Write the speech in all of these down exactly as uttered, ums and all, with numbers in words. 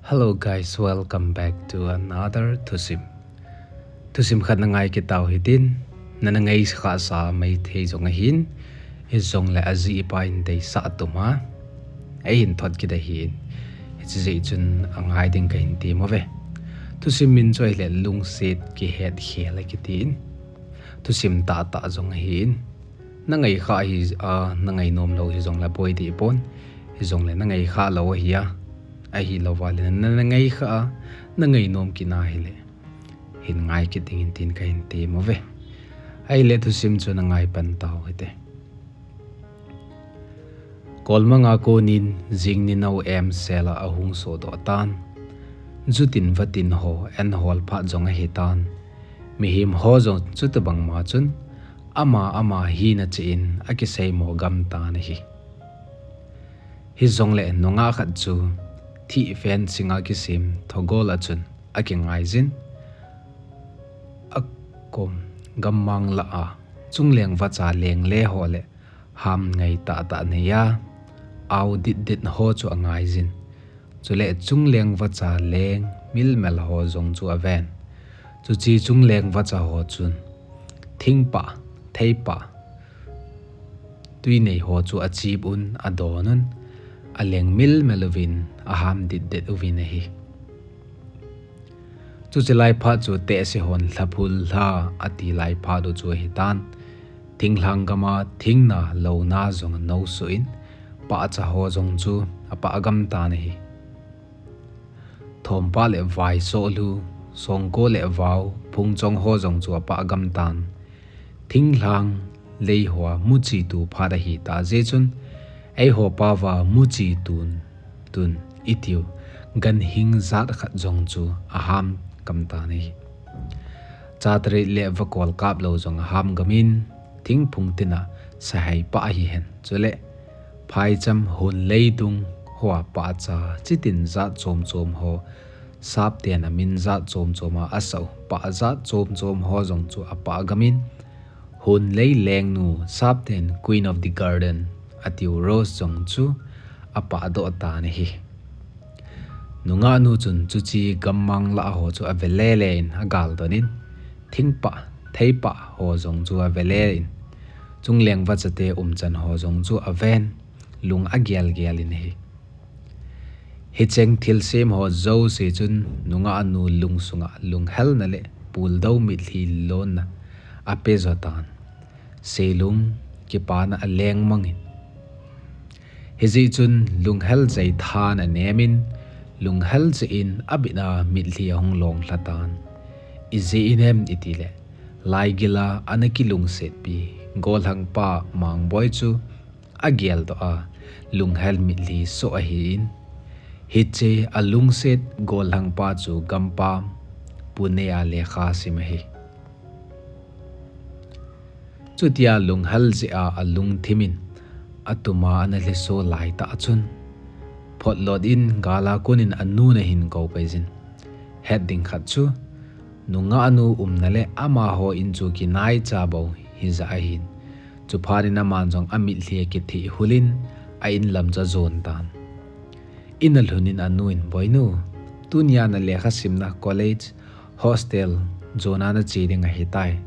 Hello guys, welcome back to another thusim. Thusim khat na ngai kit tau hitin, na na ngai kha sa mai thei jong ahin, hijongle ajeh pa in deisah tum a, eihin thot kit ahin. Hiche jeh chun angai ding kahin tem uve. Thusim min chu ahile lungset kihet khel akitin. Thusim tahtah jong ahin. Na ngai kha hi a, na ngai nom lou hijongle boi deh pon. Hijongle na ngai kha lou ahi a, ahilou vale na, na ngai kha a, na ngai nom kit na hile, hin ngai kit dingin tin kahin tem uve. Ahile thusim chu na ngai pan tau hite. Kolmanga konin jing ni nau em sela ahung sodoh tan. Jutin vatin ho, an hol phat jong ahi tan. Mihem ho jong chutobang ma chun, ama ama hina cheh in akiseimo gam tan ahi. Hijongle nungah khat chu thih fencing a kisem thogol a chun akingai jin. Akom gammang lah a chungleng vacha lengle ho le ham ngai tahtah nei a, au ditdit ho chu angai jin. Chule chungleng vacha leng milmel ho jong chu aven. Chuche chungleng vacha ho chun thingpah, theipah, tuinei ho chu achip un, adon un, aleng milmel uvin, aham ditdet uvin ahi. Chuche lai phat chu tehse hon lhaphul lha ati lai phat u chu ahi tan. Thinglhang gam a thingna louna jong anosuh in, pahcha ho jong chu apah gam tan ahi. Thompah le vai sohlu, songko le vao, phungchong ho jong chu apah gam tan. Thinglhang lei hoa muchi tu phat ahi tah jeh chun, eiho pao va muchi tun, tun itiu, ganhing jat khat jong chu aham gam tan ahi. Cha tarit le vakol kap lou jong aham gam in, thingphung tina sahai pah ahi hen. Chule phaicham hun leidung hoa pahcha chitin jat chom chom ho, sapten amin jat chom chom a asah u pah jat chom chom ho jong chu apah gam in, hun lei lengnu sapten Queen of the Garden atiu Rose jong chu apah doh tan ahi. Nungahnu chun chuche gammang lah ho chu ave lele in agal don in, thingpah, theipah ho jong chu ave le in, chungleng vachate umchan ho jong chu aven, lung agel gel in ahi. Hicheng thilsem ho jouse chun nungahnu lungsunga lunghelna le puldou mitlhi lonna ape jo tan. Seilung kipana aleng mang in, hijeh chun lunghel jeh than anem in, lunghel jeh in abitna mitlhi ahung long lha tan. Ijeh inem itile, laigil a ana kilungsetpi gollhangpa Mangboi chu agel doh a, lunghel mitlhi soh ahin, hiche alungset gollhangpa chu gampam Pune a lekha sim ahi. Chutia lunghel jeh a alungthim in atuma ana lhiso laitah chun, photlot in gal a kon in anun ahin kou pai jin. Het ding khat chu, nungahnu umna le amaho in chu kinaicha bou hija ahin. Chuphat in aman jong amitlhi akithih hul in a-in lam chu ajon tan. In alhun in anu in, Boinu, tunia nalekha simna college hostel jona nache ding ahitai,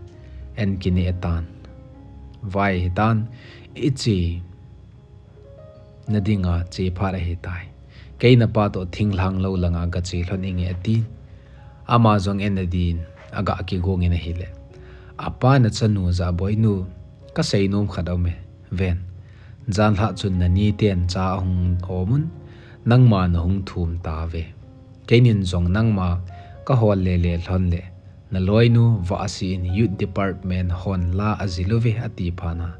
an kineh tan. Vai hitan, iche nadinga che phat ahitai. Kei napa toh thinglhang lou langa gache lhon inge, atin. Ama jong en nadin aga kigong in ahile, apan achanu jah a, Boinu, kasei nom khat aume, ven. Janlhah chun naniten cha ahung omun, nangma nahung thum tauve. Keinin jong nangma kahol lele lhon le, naloinu Vahsi in youth department hon la ajil uve ati phat na,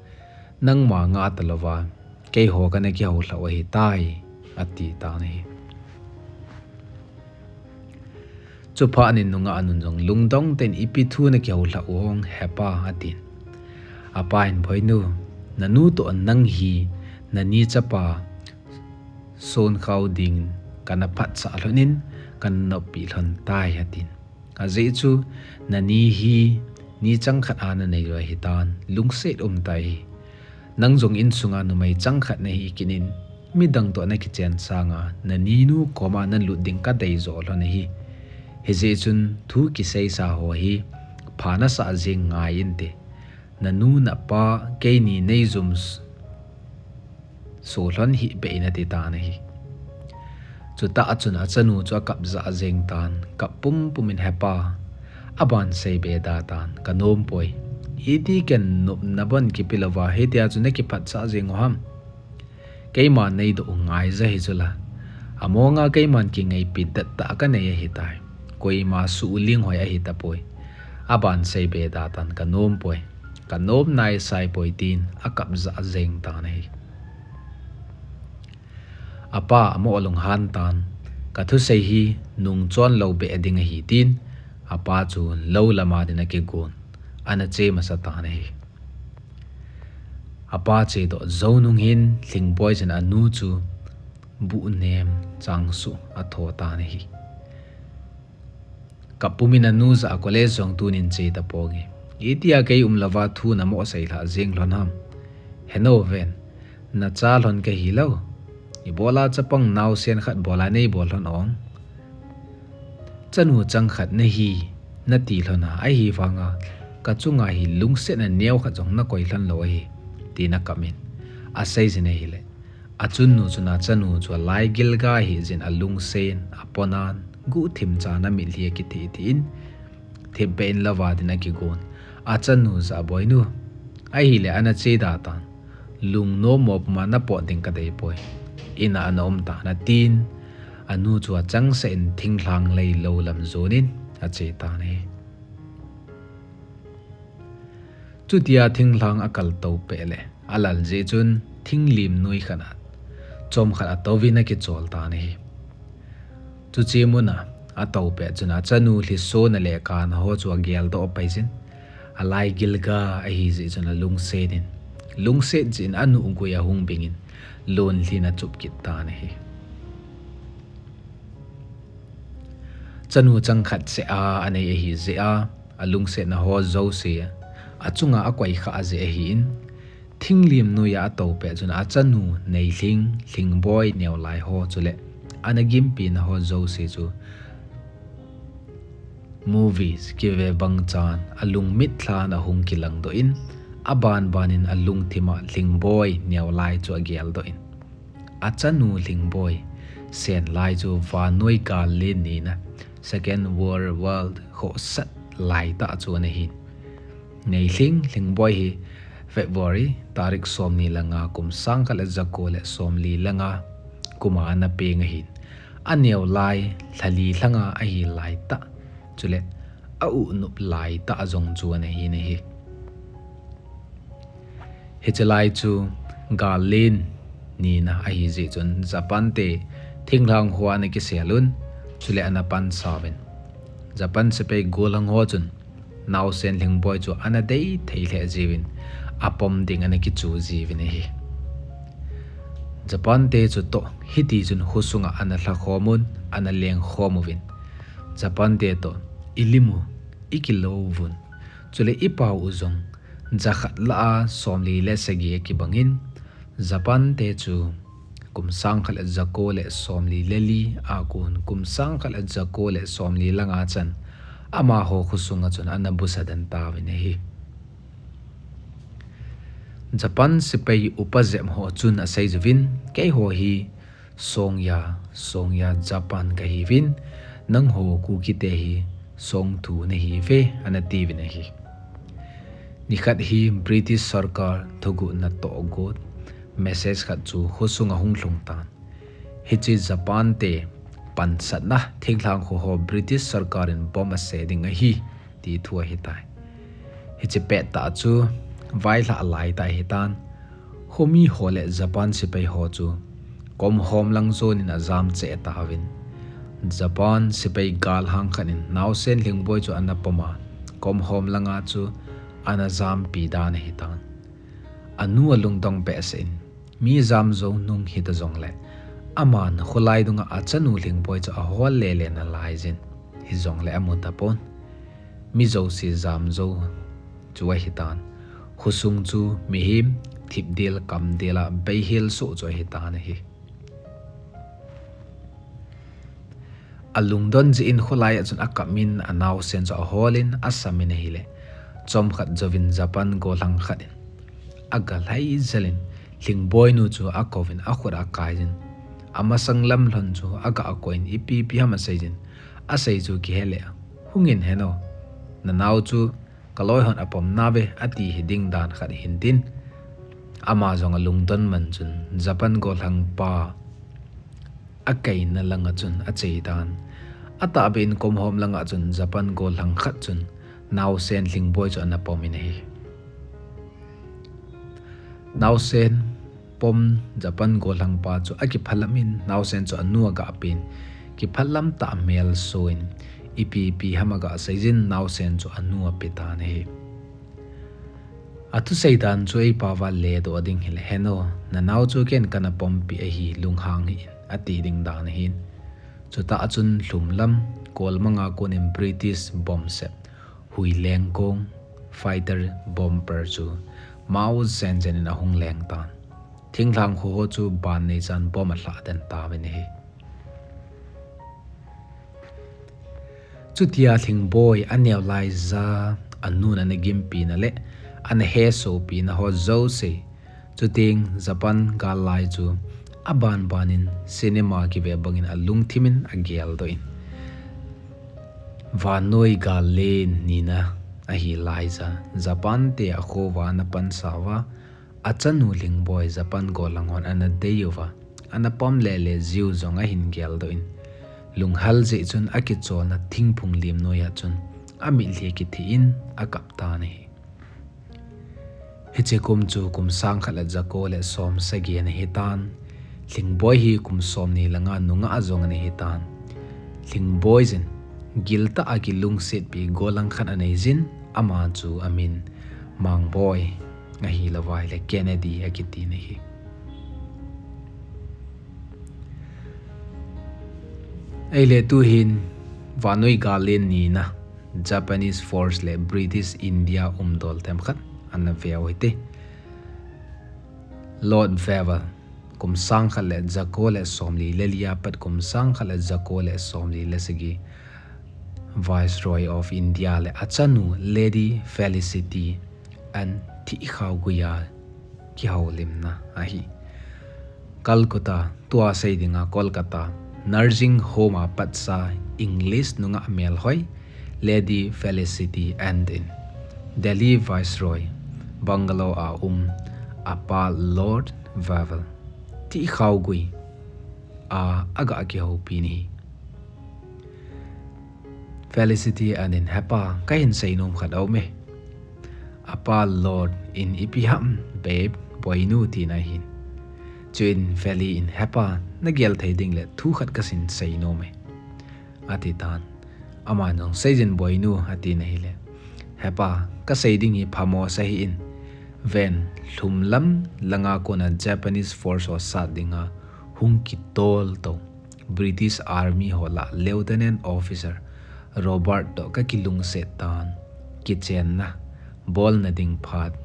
nangma ngah talouva, keiho kana kihoulhah u ahitai, ati tan ahi. Chuphat in nungah nun jong lungdong tah in, Ipi thu nakihoulhah u ham hepa, atin. Apa in, Boinu, nanu toh nang hi nani chapa sonkhao ding kana phatsah lhon in kana noppi lhon tai, atin. Ajeh chu nani hi ni changkhat a nanei lou ahitan, lungset umtah ahi. Nang jong insunga numei changkhat nahi kit in, midang toh nakichen sanga naninu koma nalut ding kadei jo lhon ahi. Hijeh chun thu kiseisa ho hi pha nasah jing ngai inte. Nanu napa keini neijum s-, so lhon hih beh in ati tan ahi. Chutah a chun achanu chu akap jah jeng tan, kap pumpum in, "Hepa, aban seibe da tan, kanom poi. Iti ken nopna bon kipe louva, hitia chu nakiphatsah jeng u ham? Keima neidoh u ngai ja hi chu la. Amonga keiman kingaipi dettah kanei ahitai. Koima suhling hoi ahi tapoi. Aban seibe da tan, kanom poi. Kanom naisai poi," tin akap jah jeng tan ahi. Apa amoh alunghan tan, "Kathusei hi nungchon lou beh ding ahi," tin apa chu lou lama din akigon, ana che masa tan ahi. Apa chedoh jou nung hin Lhingboi chun anu chu buh nem chang suh atho tan ahi. Kap pumin anu jah a college jong tunin che taponge. Itia kei um louva thu namoh sei lhah jeng lhon ham? Heno ven, nacha lhon kahi lou. Ibola chapang naosen khat bola neibol lhon ong? Chanu chang khat nahi, nati lhon a, ahivanga kachunga hi lungsetna neo khat jong nakoi lhon lou ahi, tin akap in asei jin ahile, achunnu chun achanu chu alaigilga hijin alungsen aponan, guhthim chan amitlhi akitheh theh in, thipbeh in louva din akigon. Achanu jah a, "Boinu, ahile ana che da tan. Lungnom mo puma napot ding kadei poi. Ina ana um tan," atin, anu chu achangseh in thinglhang lei lou lam jonin ache tan ahi. Chutia thinglhang akal to peh le, alal jeh chun thinglim noi khat a chomkhat atouvin akichol tan ahi. Chuche muna atou pet chun achanu lhisona le kana ho chu ageldoh pai jin, alaigilga ahi jeh chun alungset in, lungset jeh in anuhgui ahung bingin, lonlhin achup kit tan ahi. Chanu chang khat seh a anei ahi jeh a, alungsetna ho jouse achunga akoi khah jeh ahin, thinglim noi a atou pet chun achanu Neilhing, Lhingboi, Neolai ho chule ana gimpina ho jouse chu movies kive bang chan alungmit lhan ahung kilangdoh in, aban banin alungthim a Lhingboi, Neolai chu ageldoh in, achanu Lhingboi sen lai chu vannoi gal len nina, Second World War, khohsat laitah chu ana hin. Neilhing, Lhingboi hi February tarik somni le nga, kum sangkhat le jako le somli le nga kuma ana peng ahin. Aneolai lhali lhanga ahi laitah, chule a-u nop laitah jong chu ana hin ahi. Hiche lai chu gal len nina ahi jeh chun Japan te thinglhang hoa ana kisel un, chule ana pansauvin. Japan sepai gollhang ho chun naosen Lhingboi chu ana dei thei lheh jiuvin, apom ding ana kichu jiuvin ahi. Japan te chutoh hiti chun khosunga ana lhakhom un, ana lengkhom uvin. Japan te toh ilim u, ikilou uvun, chule ipao u jong jakhat lah a somli le sagi akibangin, Japan te chu kum sangkhat le jako le somli le li a kon kum sangkhat le jako le somli le nga chan amaho khosunga chun ana busa den tauvin ahi. Japan sepai upa jep ho chun asei jiuvin, keiho hi Songya, Songya Japan kahiuvin, nangho Kuki te hi Songthu nahiuve, ana tiuvin ahi. Nikhat hi British sorkar thuguhna tohgot message khat chu khosunga hung lhung tan. Hiche Japan te pansatna thinglhang kho ho British sorkar in bomb ase ding ahi, ti thu ahitai. Hiche pettah chu vailhah laitah ahitan. Khomi ho le Japan sepai ho chu komhom lang jonin ajam cheh tauvin, Japan sepai galhang khat in naosen Lhingboi chu ana pom a, komhom langa chu ana jampi dan ahitan. Anu alungdong behseh in, mi jam jou nung hita jongle, aman kholai dunga achanu Lhingboi chu ahol lele nalai jin, hijongle amu tapon. Mi jouse jam jou chu ahitan. Khosung chu mihem thipdel kamdel a beihel soh chu ahitan ahi. Alungdon jeh in kholai a chun akap in anaosen chu ahol in asam in ahile, chomkhat jouvin Japan gollhang khat in agalhai jel in, Lhingboi nu chu akouvin akhut a akai jin, amasang lam lhon chu aga akoh in ipi ipi ham asei jin, asei chu kihe le, hung in heno, nanao chu kaloi hon apom nauve ati hi ding dan khat hin tin, ama jong alungdon man chun Japan gollhang pa akaina langa chun achei tan. Atahbeh in komhom langa chun Japan gollhang khat chun naosen Lhingboi chu ana pom in ahi. Naosen pom Japan gollhang pa chu akiphalam in naosen chu anu aga pen. Kiphalam tah mel so in ipi ipi ham aga sei jin naosen chu anu ape tan ahi. Athusei dan chu eipao va ledoh ding hile, heno, nanao chu ken kana pompi ahi, lunghang hih in, ati ding dan ahin. Chutah a chun lhumlam, kolmanga konin British bomb sep, Huilengkong fighter bomber chu mau jen jen in ahung leng tan. Thinglhang kho ho chu ban neichan bomb alhah den tauvin ahi. Chutia Lhingboi aneo laija anun ana gimpina le ana hesopina ho jouse, chuteng Japan gal lai chu aban ban in cinema kive bangin alungthim in ageldoh in, vannoi gal len nina ahi laija Japan te akhoa ana pansauva, achanu Lhingboi Japan gollhang hon ana dei uva, ana pom lele jiu jong ahin geldoh in, lunghal jeh chun akicholna thingphung lim noiya chun amitlhi kithih in akap tan ahi. Hiche kum chu kum sang khat le jako le som sagi ana hitan. Lhingboi hi kum somni le nga nungah jong ana hitan. Lhingboi jin giltah a kilungsetpi gollhang khat anei jin, ama chu amin Mangboi ahilouvai le Kennedy akitin ahi. Ahile tuhin vannoi gal len nina Japanese force le British India umdol themkhat ana veu hite. Lord Wavell, kum sang khat le jako le somli le lia pat kum sang khat le jako le somli le sagi, Viceroy of India le achanu Lady Felicity N. Thihkhaoguia kihoulimna ahi. Calcutta, tua sei dinga Kolkata, nursing home a patsa English nungah melhoi Lady Felicity N. in Delhi Viceroy bungalow a um apa Lord Wavell, Thihkhaogui a aga kihoupi in ahi. Felicity N. in, hepa, kahin seinom khat aume. Apa Lord in ipi ham, babe, boinu tina ahin. Chuin Feli in, hepa, nagel thei ding le thu khat kahin seinom e, ati tan. Aman jong, seijin boinu, atina ahile, hepa, kasei ding hi phamo sa hih in. Ven, lhumlam langa kona Japanese force ho sat dinga hung kitol tou British Army ho lah Lieutenant Officer Robert toh kakilungset tan. Kichenna bolna ding phat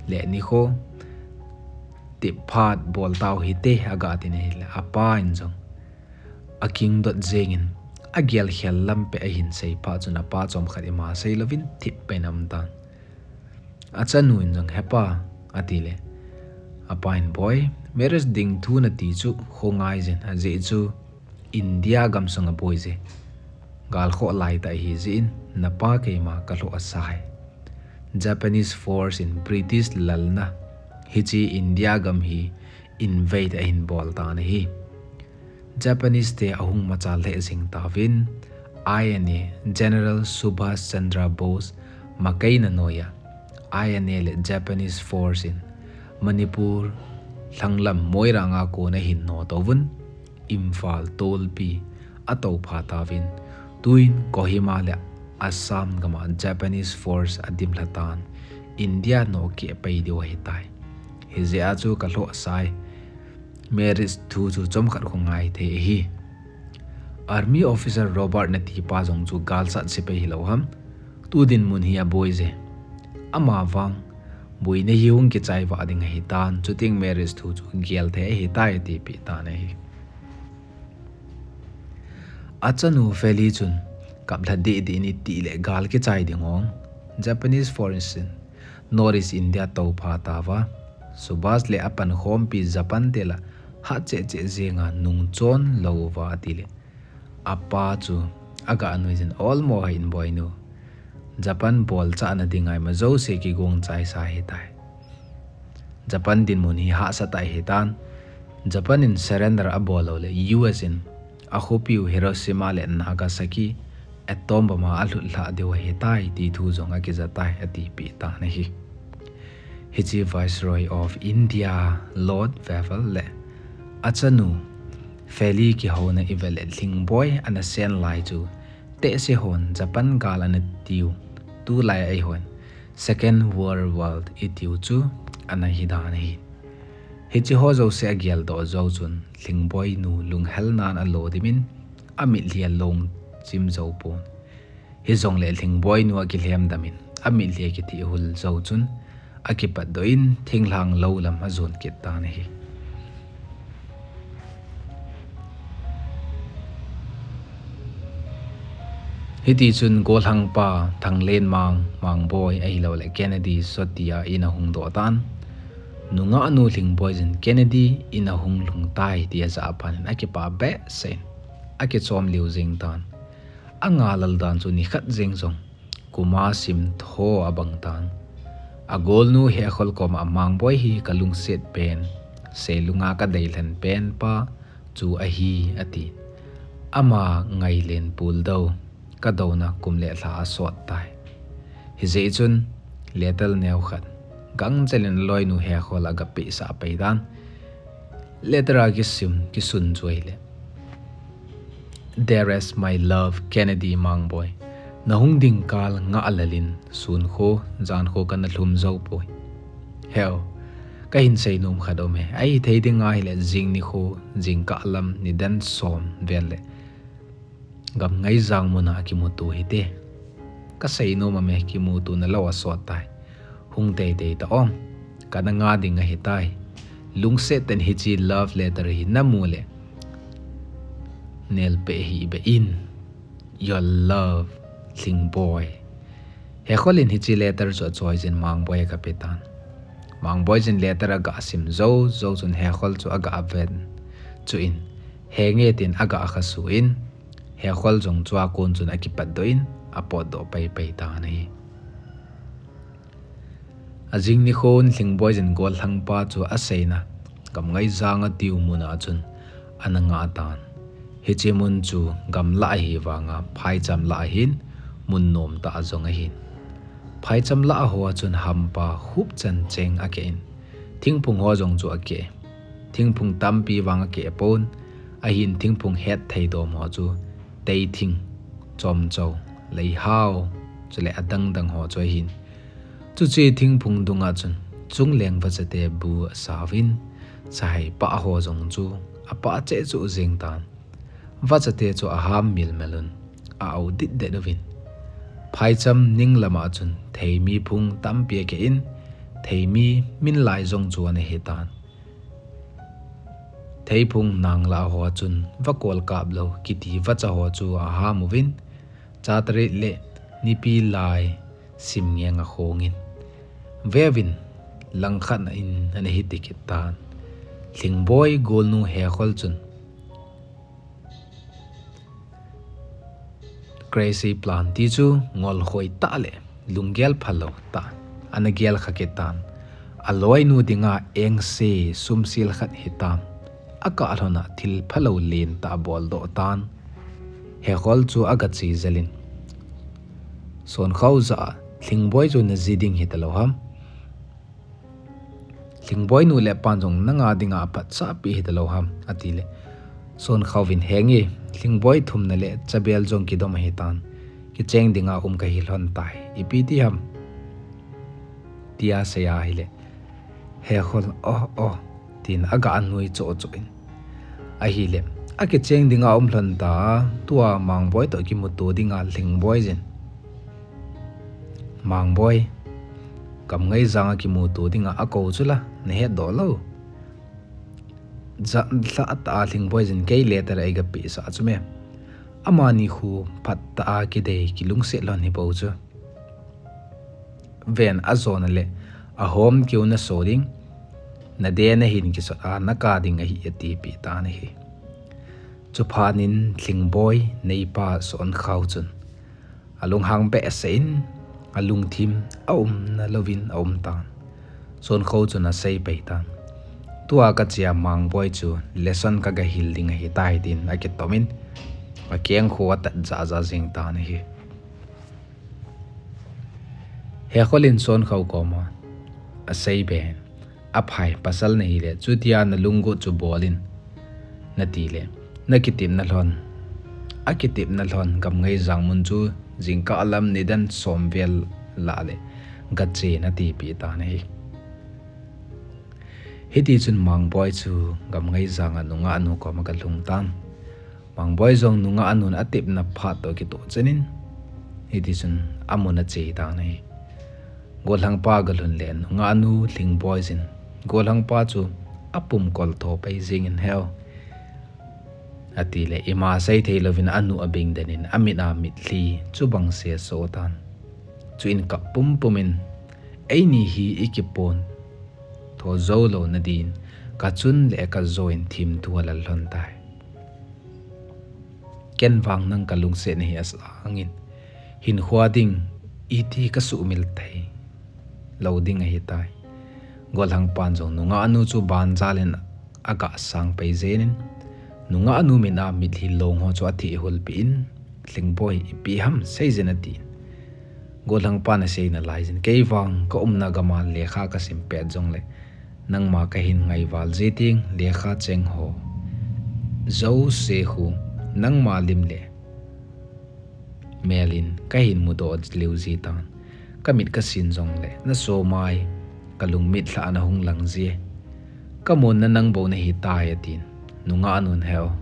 le nikho tep phat bol tau hite, aga tin ahile, apa in jong akingdot jengin, agelkhel lampi ahin sei phat chun apa chomkhat ima seilouvin thipbeh in aum tan. Achanu in jong, hepa, atile, apa in, boi, marriage ding thu nati chu khongai jin, ajeh chu India gamsunga boije, galkhoh laitah ahijeh in napa keima kalhoh asai. Japanese force in British lalna hiche India gam hi invade ahin bol tan ahi. Japanese te ahung machal lheh jeng tauvin, I N A General Subhas Chandra Bose makeina noiya I N A le Japanese force in Manipur lhanglam Moirang a kona ahin notouvun, Imphal tolpi atoupha tauvin, tuin Kohima le Assam gama Japanese force adimlha tan, India nohkeh pai diu ahitai. Hijeh a chu kalhoh asai. Marriage thu chu chomkhat khongai thei ahi. Army officer Robert natipa jong chu galsat sepai hilou ham. Tu dinmun hi aboije. Amavang boina hi hung kichai vah ding ahitan, chuteng marriage thu chu gel thei ahitai, atipeh tan ahi. Achanu Feli chun kaplha deh deh in iti le gal kichai ding ong Japanese force in North East India toupha tauva, Subhas le apankhompi Japan te lah hat cheh cheh jenga nungchon lou uva ati le, apa chu aga nuijin, olmo hai in boinu, Japan bolchahna dinga ima jouse kigong chaisa hitai. Japan dinmun hi hahsa tai hitan. Japan in surrender abol lou le U S in akhopiu Hiroshima le Nagasaki atom bomb a alhut lhah diu ahitai ti thu jong akija tai, atipeh tan ahi. Hiche Viceroy of India, Lord Wavell le achanu Feli kihouna ivet le Lhingboi ana sen lai chu tehse hon Japan gal ana tiu, tulai eihon Second World War itiu chu ana hi dan ahi. Hiche ho jouse ageldoh jou chun Lhingboinu lunghelnan alo dimin amitlhi along chim jou pon. Hijongle Lhingboinu akilhem damin amitlhi akithihul jou chun akipatdoh in thinglhang lou lam ajon kit tan ahi. Hitichun gollhangpa Thanglenmang, Mangboi ahilouleh Kennedy sotia in ahung doh tan. Nungahnu Lhingboijin Kennedy in ahung lhung tai ti ajah phat in akipah behseh in akichom liu jeng tan. Angahlel dan chu nikhat jeng jong kuma simtho abang tan. Agolnu Hekhol koma Mangboi hi kalungset pen, seilunga kadeilhen pen pa chu ahi, ati. Ama ngailen puldou, kadouna kum le lha asot tai. Hijeh chun letter neokhat gangchel in aloinu Hekhol agapehsah pei tan. Letter a kisim kisun chu ahile, Dearest my love Kennedy Mangboi, nahung ding kal ngahlel in sunkho jankho kana lhum jou poi. Heu, kahin seinom khat aume, ahithei ding ahile jing nikho, jingkah lam nidan som vel le Gamngaijang muna kimuto hite. Kaseinom aume, kimutona lou asot tai. Hung teitei ta o, kana ngah ding ahitai. Lungset tah in hiche love letter hi namu le nelpeh hih beh in. Your love, Lhingboi. Hekhol in hiche letter chu achoijin Mangboi agape tan. Mangboijin letter agasim jou jou chun Hekhol chu agaven chuin, henge tin agakhasu in, Hekhol jong chua kon chun akipatdoh in apotdoh peipei tan ahi. Ajing nikhon Lhingboijin gollhangpa chu aseina Gamngaijang atiu muna chun ana ngah tan. Hiche mun chu gamlah ahi vanga phaicham lah ahin, mun nomtah jong ahin. Phaicham lah a hoa chun hampa khupchan cheng akeh in, thingphung ho jong chu akeh. Thingphung tampi vang akeh pon, ahin thingphung hetthei dom ho chu teithing, chomchou, leihao, chule adangdang ho chu ahin. Chuche thingphung dunga chun chungleng vachate bu asauvin, sahai pah ho jong chu apah cheh chuh jeng tan. Vachate chu aham milmel un, a-au ditdet uvin. Phaicham ning lama chun theimi phung tampi akeh in, theimi minlai jong chu ana hitan. Theiphung nanglah hoa chun vakol kap lou kiti vacha ho chu aham uvin, chatarit le nipi lai simngeng akhongin, veuvin, langkhat in ana hiti kit tan. Lhingboi golnu Hekhol chun Crazy plan ti chu ngolkhoi tah le lunggel phalou tah ana gelkha kit tan. Aloinu dinga engse sumsil khat hitam, akah lhona thil phalou lentah aboldoh tan. Hekhol chu agachejel in, Sonkhao jah a Lhingboi chu naji ding hitalou ham? Lhingboinu le pan jong nanga dinga aphatsahpi hitalou ham? atile, Sonkhao vin, Henge, Lhingboi thumna le chabel jong kidom ahitan, kicheng dinga um kahi lhon tai, ipi ti ham? tia asei ahile, Hekhol, Oh, oh, tin aga nui chohchoh in, ahile, Akicheng dinga um lhon ta, tua Mangboi toh kimuto dinga Lhingboijin, Mangboi, Gamngaijang a kimuto dinga akou chula, nahetdoh lou? Janlhah tah a Lhingboijin kei letter eigapehsah chu me. Amani khu phat tah a kidei kilungset lhon hi bou chu. Ven, ajona le ahom keu naso ding, nadei nahin kisot a naka ding ahi, atipeh tan ahi. Chuphat in Lhingboi neipa Sonkhao chun alunghang behseh in, alungthim aumna louvin aum tan. Sonkhao chun asei pei tan. Tua kachea Mangboi chu lesson kagahil ding ahitai tin akitom in, akeng khu atat jaja jing tan ahi. Hekhol in Sonkhao koma asei be in, aphai, pasal nahile, chutia nalunggot chu bol in, natile, nakitepna lhon, akitepna lhon Gamngeijang mun chu jingkah lam nidan som vel lah le gache in, atipeh tan ahi. Hitichun Mangboi chu Gamngeijang a nungah nu koma agalhung tan. Mangboi jong nungah nun atepna phat toh kitoh chen in, hitichun amun ache tan ahi. Gollhangpa galhun le nungah nu Lhingboi jin gollhangpa chu apum kol tho pei jing in, Heu, atile, ima seithei louvin anu abeng den in, amit a mitlhi chubang se aso tan. Chuin kap pumpum in, Eini hi ikipon tho jou louna din kachun le kajo in thimthu alal lhon tai. Ken vang nang kalungset nahi asang in, hinkho ding iti kasuhmil thei lou ding ahitai. Gollhangpan jong nungah nu chu banjal in agah sang pei jeng in, nungah nu min a mitlhi long ho chu athehulpeh in, Lhingboi, ipi ham seijin, atin. Gollhangpan asei nalai jin, Kei vang kaumna gam a lekha kasim pet jongle, nangma kahin ngaival ji ding, lekha cheng ho jouse khu nangma lim le mel in kahin mudoh lheh ji tan. Kamit kasin jongle nasomai kalungmit lhah na hung lang ji. Kamun na nang bou nahitai, atin. Nungah nun, Heu,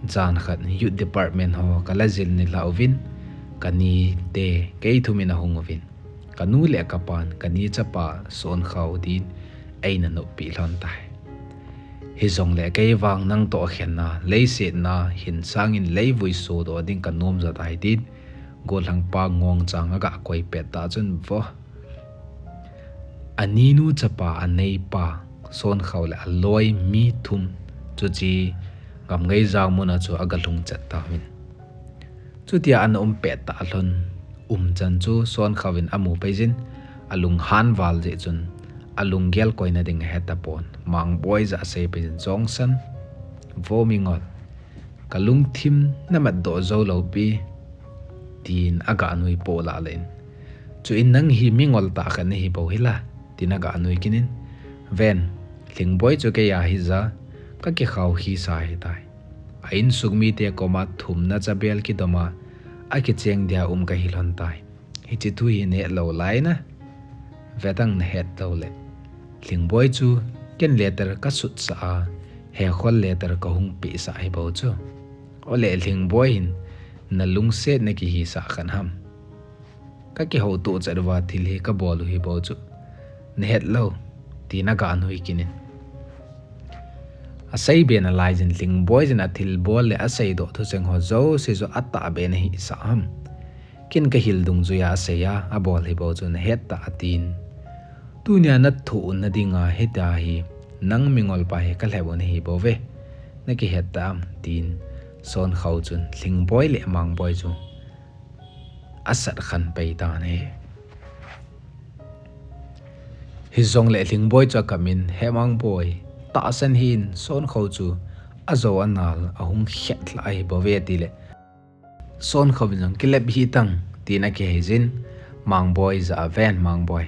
jan khat youth department ho kala jil nilhah uvin, kanite kei thum in ahung uvin, kanu le kapan kani chapa Sonkhao din eina noppeh lhon tai. Hijongle kei vang nang toh khenna, leiset na hin sang in leivui sodoh ding kanom jo tai, tin gollhangpa ngongchang agah koi pet tah chun, vo, aninu chapa, aneipa Sonkhao le aloi mi thum chu hiche Gamngeijang mun a chu agalhung chet tauvin. Chutia ana um pet tah lhon umchan chu Sonkhao in amu pei jin, alunghan val jeh chun alunggel koina ding ahetapon. Mangboi jah a asei pei jin, Jongsan, vo mingol, kalungthim namatdoh jou lou pi, tin agah nui poh lah le in. Chuin, Nang hi mingol tah khat nahi bou hila, tin agah nui kit in. Ven, Lhingboi chu kei a hija kakikhao khisa ahitai. A insung mite koma thumna chabel kidom a akicheng dia um kahi lhon tai. Hiche thu hi nahet lou lai na, vetang nahet lou le. Lhingboi chu ken letter kasutsah a, Hekhol letter kahung pehsah ahi bou chu. Ole Lhingboi hin nalungset nakihisah khat ham? Kakihoutoh chet uva thil hi kabol u ahi bou chu. Nahet lou, tin agah nui kit in. Asei be nalai jin Lhingboi jin athilbol le aseidoh thucheng ho jouse chu atahbeh in ahisah ham? Ken kahil dungjuia asei a, abol ahi bou chu nahet tah, atin. Tunia nathoh na dinga hitia hi nang mingolpa hi kalhep u nahi bouve. Nakihet tah am? tin Sonkhao chun Lhingboi le Mangboi chu asat khan pei tan ahi. Hijongle Lhingboi chu akap in, He Mangboi, tahsan hih in, Sonkhao chu ajo anal ahung khet lhah ahi bouve, atile, Sonkhao in jong, Kilep hih tan, tin akihei jin, Mangboi jah a, Ven Mangboi,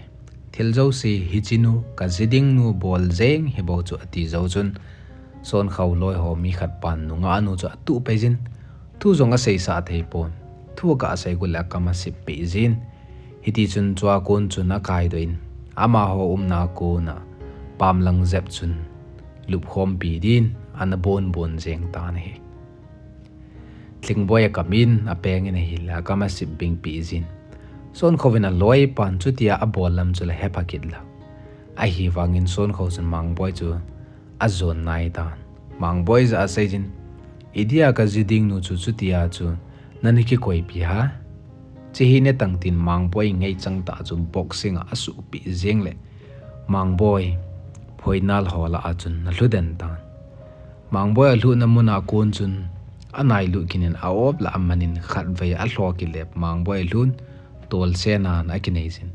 thil jouse hiche nu, kaji ding nu bol jeng ahi bou chu, ati jou chun, Sonkhao loi ho mi khat pan nungah nu chu atuh pei jin, thu jong aseisah thei pon, thu agah sei got le akam asip peh jin. Hitichun chua kon chun akaidoh in, amaho umna a kon a pamlang jep chun lupkhompi din ana bonbon jeng tan ahi. Lhingboi akap in apeng in ahile akam asip bingpeh jin. Sonkhao in aloi pan chutia abol lam chu la hepha kit lou. Ahivangin Sonkhao chun Mangboi chu ajon nai tan. Mangboi jah a asei jin, Idia ka ji ding nu chu chutia chu nana kikoipi ha? Chehi ne tang, tin Mangboi ngaichang tah chu boxing a asuhpeh jeng le Mangboi phoinal ho lah a chun ana lhu den tan. Mangboi alhuhna mun a kon chun anailut kit in, a-op lah a man in khatvei alho kit le Mangboi alhun tolsen a ana kinei jin.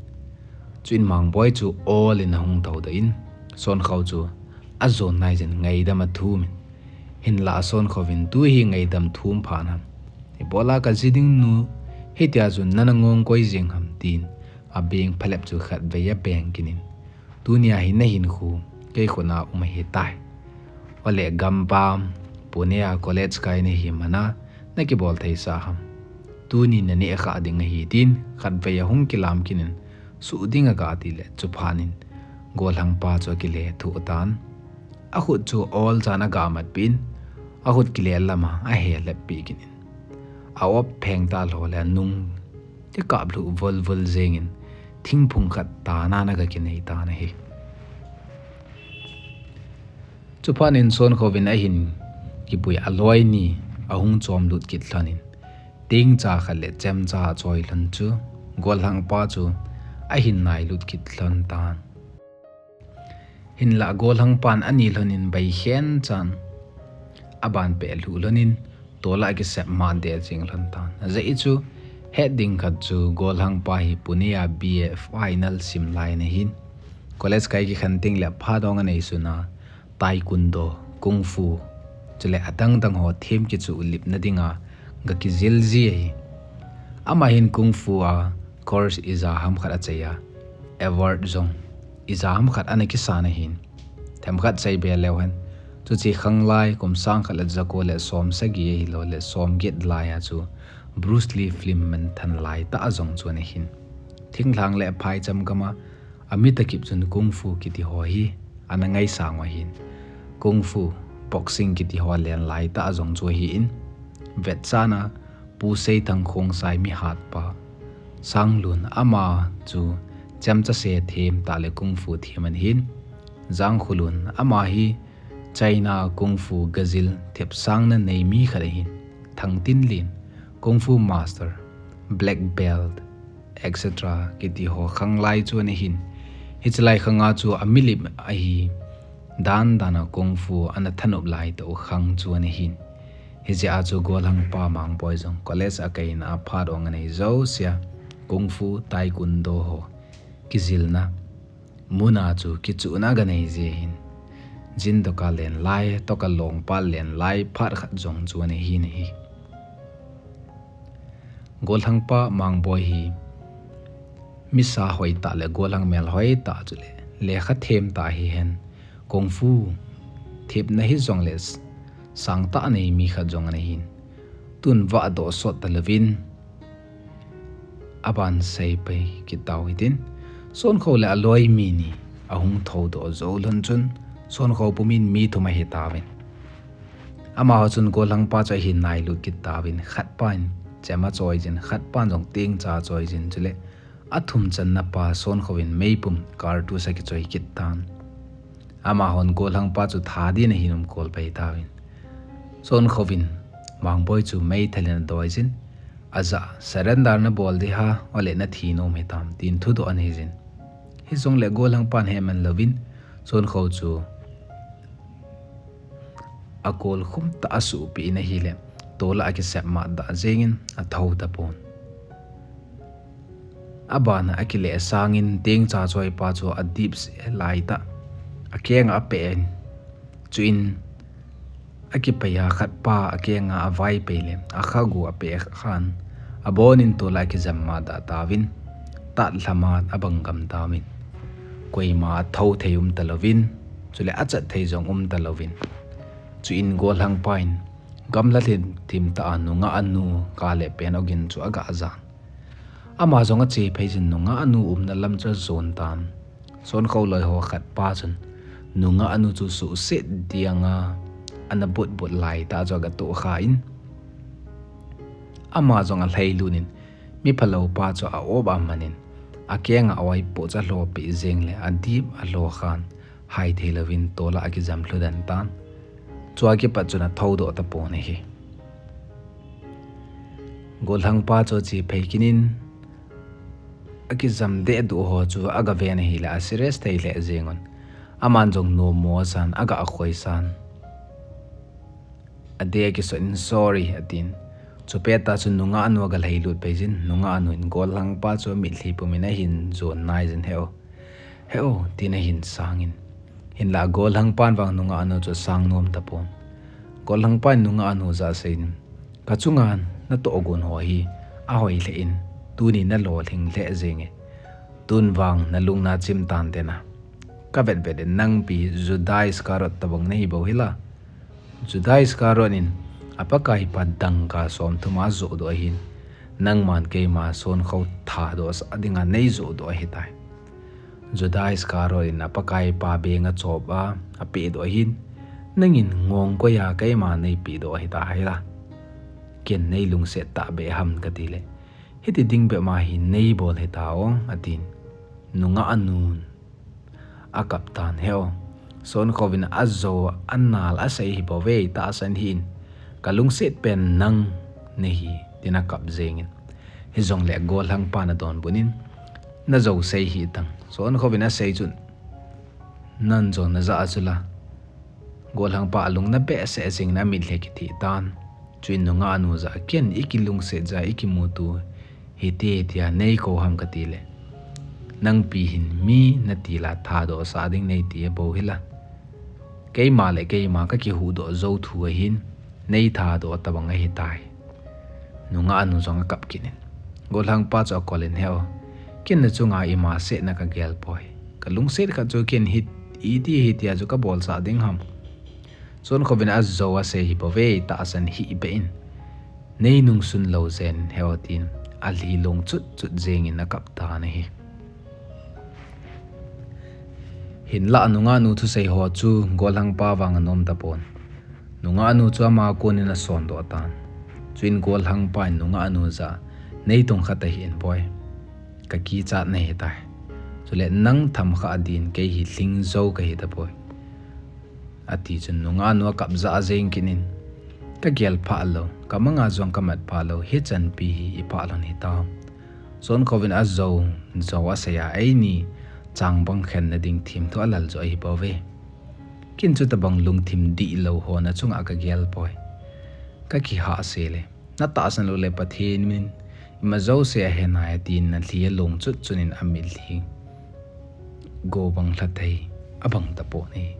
Chuin Mangboi chu ol in ahung thoudoh in, Sonkhou chu ajon nai jin ngaidam athum in, hinlah Sonkhou in, tu hi ngaidam thum phat ham? Ibola ka ji ding nu hitia chu nana ngong koi jeng ham? tin abeng phalep chu khatvei abeng kit in, tunia hi nahinkho kei khut a um ahitai. Ole gampam, Pune a college kai nahi mana nakibol theisah ham? Tuni naneh khah ding ahi, tin khatvei ahung kilam kit in, suh ding aga ti le chuphat in gollhangpa chu akile thuh tan. Akhut chu ol chan aga matpeh in, akhut kile lam a ahe leppeh kit in, a-op pheng tah lho le anung kikap lhuh volvol jeng in, thingphung khat tah a ana kinei tan ahi. Chuphat in Sonkhou in ahin kipui aloi ni ahung chomlut kit lhon in, tengcha khat le chemcha achoi lhon chu gollhangpa chu ahin nailut kit lhon tan. Hinlah gollhangpan ani lhon in beikhen chan aban peh lhuh lhon in, tol a akisep mat deh jeng lhon tan. Ajeh chu het ding khat chu gollhangpa hi Pune a B A final sim lai ana hin, college kai kikhen teng le phat dong anei sun a taekwondo, kung fu, chule adang dang ho them kichuh lipna dinga ga kijil ji ahi. Ama hin kung fu a course ija ham khat achai a, award jong ija ham khat ana kisan ahin, themkhat seibe leu hen, chuche khanglai kum sang khat le jako le som sagi ahilou le som get lai a chu Bruce Lee film manthan lai tah a jong chu ana hin, thinglhang le phaicham gam a ami takip chun kung fu kiti ho hi ana ngaisang u ahin, kung fu, boxing kiti ho alen lai tah a jong chu ahin, vetchan a Pu Seithang Khongsai mihatpa Sanglun, ama chu chemcha se them tah le kung fu them ana hin, Jangkhulun, ama hi China kung fu gajil thepsangna nei mi khat ahin, Thangtinlen, kung fu master, black belt, et cetera kiti ho khanglai chu ana hin, hiche lai khang a chu amilip ahi dan dan a kung fu ana thanop lai tah u khang chu ana hin. Hijeh a chu gollhangpa Mangboi jong college akai na a phat dong anei jouse a kung fu, taekwondo ho kijilna mun a chu kichuhna aga nei ji ahin, jin doka len lai, toka longpa len lai phat khat jong chu ana hin ahi. Gollhangpa Mangboi hi misa hoi tah le gollhang mel hoi tah chule lekha them tah hihen, kung fu thepna hijongle sangtah nei mi khat jong ana hin, tun vahdoh sot talouvin aban seipai kit tau hitin, Sonkhou le aloi mi ni ahung thoudoh jou lhon chun Sonkhou pumin mi thum ahitauvin, amaho chun gollhangpa chu ahin nailut kit tauvin, khatpan chem achoi jin, khatpan jong tengcha achoi jin, chule athum channa pa Sonkhou in meipum cartridge akichoi kit tan. Amahon gollhangpa chu tha din ahin umkol pai tauvin, Sonkhou in Mangboi chu meithal in adoi jin, ajah, surrender nabol ding ham, ole nathi nom hitam, tin thudoh ana hi jin. Hijongle gollhangpan heman louvin Sonkhou chu akol khum tah a asuhpeh in ahile, tol a akisep matdah jengin athou tapon. Aban a akile sangin tengcha choipa chu adip se lai tah a akeng a apeh in, chuin akipei a khatpa akeng a avaipai le akhagu apeh khan, abonin tol a akijam matdah tauvin, tatlhama abang gam tauvin, koima athou thei um talouvin, chule achat thei jong um talouvin, chuin gollhangpa in gamla lhinthim tah a nungah anu kale pen ogin chu aga jan. Ama jong ache phei jin nungah anu umna lam chu ajon tan. Sonkhou loiho khatpa chun nungah anu chu suhset dinga ana butbut lai tah chu aga tohkhan, ama jong alhailut in, mi phalou pa chu a-op a man in, akeng a aoipoh chu alhopeh jeng le adip alho khan, hai thei louvin tol a akijam lhu den tan. Chua kipat chun athoudoh tapon ahi. Golhangpa chu ache phei kit in, akijam deh duh ho chu aga ven ahile aserious thei lheh jeng un. Aman jong nommo asan, aga khoi san. Adeh akisot in, "Sorry," atin. Chupet tah chun nungah nu aga lhailut phei jin, nungah nu in golhangpa chu amitlhi pum in ahin jon nai jin, "He o, he o," tin ahin sang in. Hinlah golhangpan vang nungah nu chu asang nom tapon. Golhangpa in nungah nu jah a asei in, "Kachunga natoh gon ho hi ahoi lheh in, tuni nalolhing lheh jenge. Tun vang nalung nachim tan tena. Kavet vet in nangpi Judas Iscariot tabang nahi bou hila. Judas Iscariot in apakaipa dangka somthum ajoh doh ahin, nangman keima sonkhou thadoh sah dinga neijoh doh ahitai. Judas Iscariot in apakaipa beng achop a, apeh doh ahin, nangin ngong koi a keima neipeh doh ahitai la. Ken neilungset tahbeh ham," kati le, "Hiti ding bep ma hi neibol hita o," atin. Nungah nun akap tan, "He o, sonkhouvin ajou anal asei hi bou ve, tahsan hih in, kalungset pen nang nahi," tin akap jeng in. Hijongle golhangpan adonbut in, "Najou sei hih tan, sonkhouvin asei chun nang jong najah a chu la." Golhangpa alung nabehseh jeng in amitlhi akitheh tan. Chuin nungah nu jah a, "Ken ikilungset jah a ikimuto hite tia neikou ham," kati le, "Nangpi hin mi natil a thadoh sah ding neiti bou hila. Keima le keima kakihuhdoh jou thu ahin, neithadoh tabang ahitai." Nungah nu jong akap kit in, golhangpa chu akol in, "He o, ken nachunga ima setna kagel poi. Kalungset khat chu ken hiti hiti a chu kabol sah ding ham. Sonkhouvin ajou asei hi bou ve, tahsan hih beh in, neinungsun lou jen, he o," tin alhi long chut chut jeng in akap tan ahi. Hinlah nungah nu thusei ho chu golhangpa vang anom tapon. Nungah nu chu ama kon in asondoh tan. Chuin golhangpa in nungah nu jah a, "Neitong khat ahih in boi, kakichat nahitai. Chule nang thamkhah din kei hi lhingjou kahi tapoi," ati chun nungah nu akap jah jeng kit in, "Kagel phah lou, kamanga jong kamat phah lou, hichanpi hi iphah lhon hitam. Sonkhouvin ajou jou asei a, eini changbang khenna ding themthu alal joh ahi bou ve. Ken chutabang lungthim dihlou ho nachunga kagel poi. Kakihahse le, natahsan lou le Pathen in ima jouse ahe nai," atin alhi along chut chut in amitlhi go bang lha thei abang tapon ahi.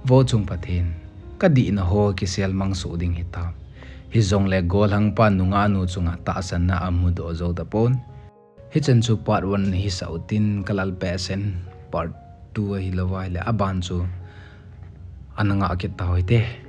Vo chung Pathen, kadihna ho kisel mang soh ding hitam. Hijongle golhangpa nungah nu chunga tahsanna amudoh jou tapon. Hichan chu part one hisah utin, kalalpeh sen part two ahilou ahile aban chu ana ngah kit tau hite.